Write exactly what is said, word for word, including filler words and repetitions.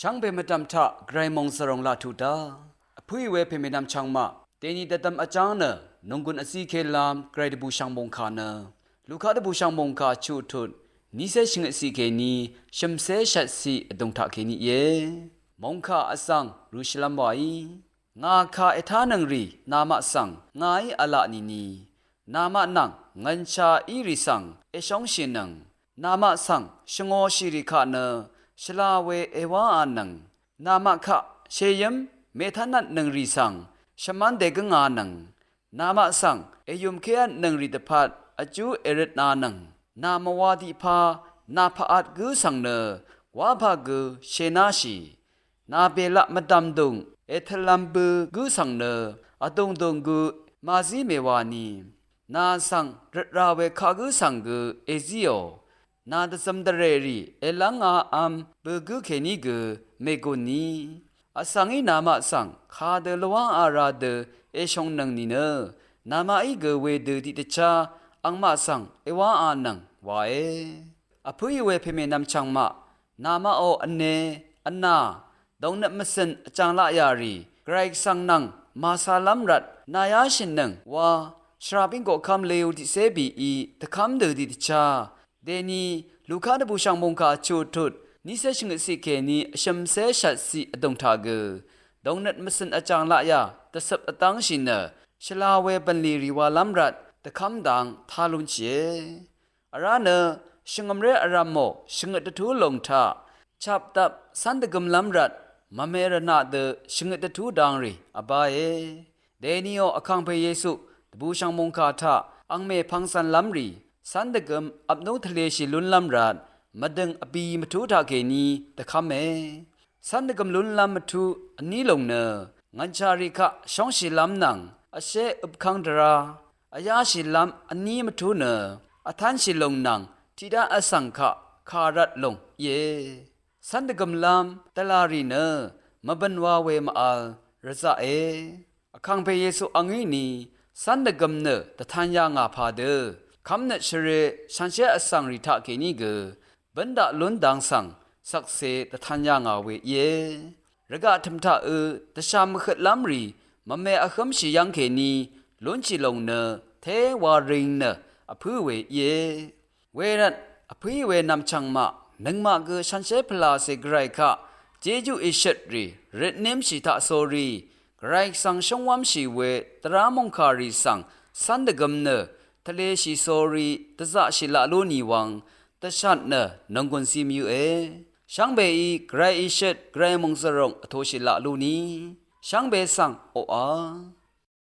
Shvngbe mvdv̀m taq Gvray mòngzv̀ròng laq tuq dá. Vpǿì we pèmènvm chvngmaq dèni dvdvm vjáng nø nònggùn vzi kelvm Gvray dvbùshv̀ng mòngkà nø Luka dvbùshv̀ng mòngkà chuq tut nícé shvngøt ciq kèní shø̀mcé shvt ciq vdùng taq kèní íe. Mòngkà vsvng rø shvlv́m wàí, ngà kà ètánøng rì namaq svng ngàí v̄la nìni, namaq nvng ngv̀nshà í rì svng èshóngshìnøng. Namaq svng shvngōshì rì kaq nø shvla we èwáānøng. Namaq kaq shèyǿm mètv́nvtnøng rì svng shvmv́n dègǿngānøng. Namaq svng èyùmkévtnøng rì dvpvt vjú èrøtnānøng. Nà mvwā tiqpā nà pvt gǿ svng nø wápā gø shènáshì. Nà bèlaq mvdv̀mdùng ètvlv̄m bø̄ gǿ svng nø vdùngdùng gø màzí mèwāni, nà svng røt rā we kagǿ svng gø èzíò. Nà dvzøm dvrèrì èlv́ngāv̄m bø̄ gǿ kèní gø mègùnni, vsvng í namaq svng kadø lvwáng ara dø èshòngnøng nìnø, namaqí gø wedø tiqdvchá angmaq svng èwáānøng wae. Vpǿì we pèmènvm chvngmaq, namaqò vne, vnà, dòngnøt mvcø̀n vchàng laqyà rì Gvray Gvsvng nvng màcālv́m rvt nàyáshìnøng wa, shvrà bíng koqkv́m leú tiqcé bìí dvkv́m dø tiqdvchá dèni Luka dvbùshv̀ng mòngkà chuq tut nícé shvngøt ciq kèní vshø̀mcé shvt ciq vdùng taq gø dòngnøt mvcø̀n vchàng laqyà dvcøp dvdv́ngshì nø shvla we bv̀nlì rì walv́m rvt dvkv́m dang tá lúnshìe. Vrá nø shvngø̀mré vrv̀mò shvngøt dvtú lòng taq chapdvp cv́n dvgømlv́m rvt mvme rvnaq dø shvngøt dvtú dang rì vbáe. Dèniò Vkàngpè Yesu dvbùshv̀ng mòngkà taq angmè pvngzv̀nlv́m rì cv́n dvgøm vpnú tvleshì lúnlv́m rvt mvdø̀ng vbì mvtú taqkèní dvkv́me. Cv́n dvgøm lúnlv́m mvtú vní lòng nø ngv̀nshà rì kaq shóngshìlv́m nvng vshé øpkv́ng dvrá vyáshìlv́m vní mvtú nø vtv́nshì lòng nvng tiqdá vsvng kaq kà rvt lòng íe. Cv́n dvgømlv́m dvlà rì nø mvbø̀n wa we mvvl rvzaqe. Vkàngpè Yesu angí ni cv́n dvgøm nø dvtan yà ngà pà dø kv́mnøt shvrē shànshér vsvng rì taqkèní gø bǿn daq lún dang svng shvkse dvtan yà ngà we íe. Rvgaq tø̀m taqø̄ dvshà mvhøtlv́m rì mvme vhǿmshì yv́ng kèní lúnshì lòng nø té wa ring nø vpǿ we íe. Wervt vpǿì we nvmchv̀ng maq nøngmaq gø shànshér pvlàcè Gvray kaq jejú ìshøtrì røtnímshì taqsórí Gvray Gvsvng shóngwv́mshì we dvrá mòngkàrì svng cv́n dvgøm nø tvleshì sórí dvzaqshì laq lú nì wvng dvshat nø nònggùn zí mvyǿe. Shvngbeí Gvray ìshøt Gvray mòngzv̀ròng vtōshì laq lú nì shvngbe svng oqà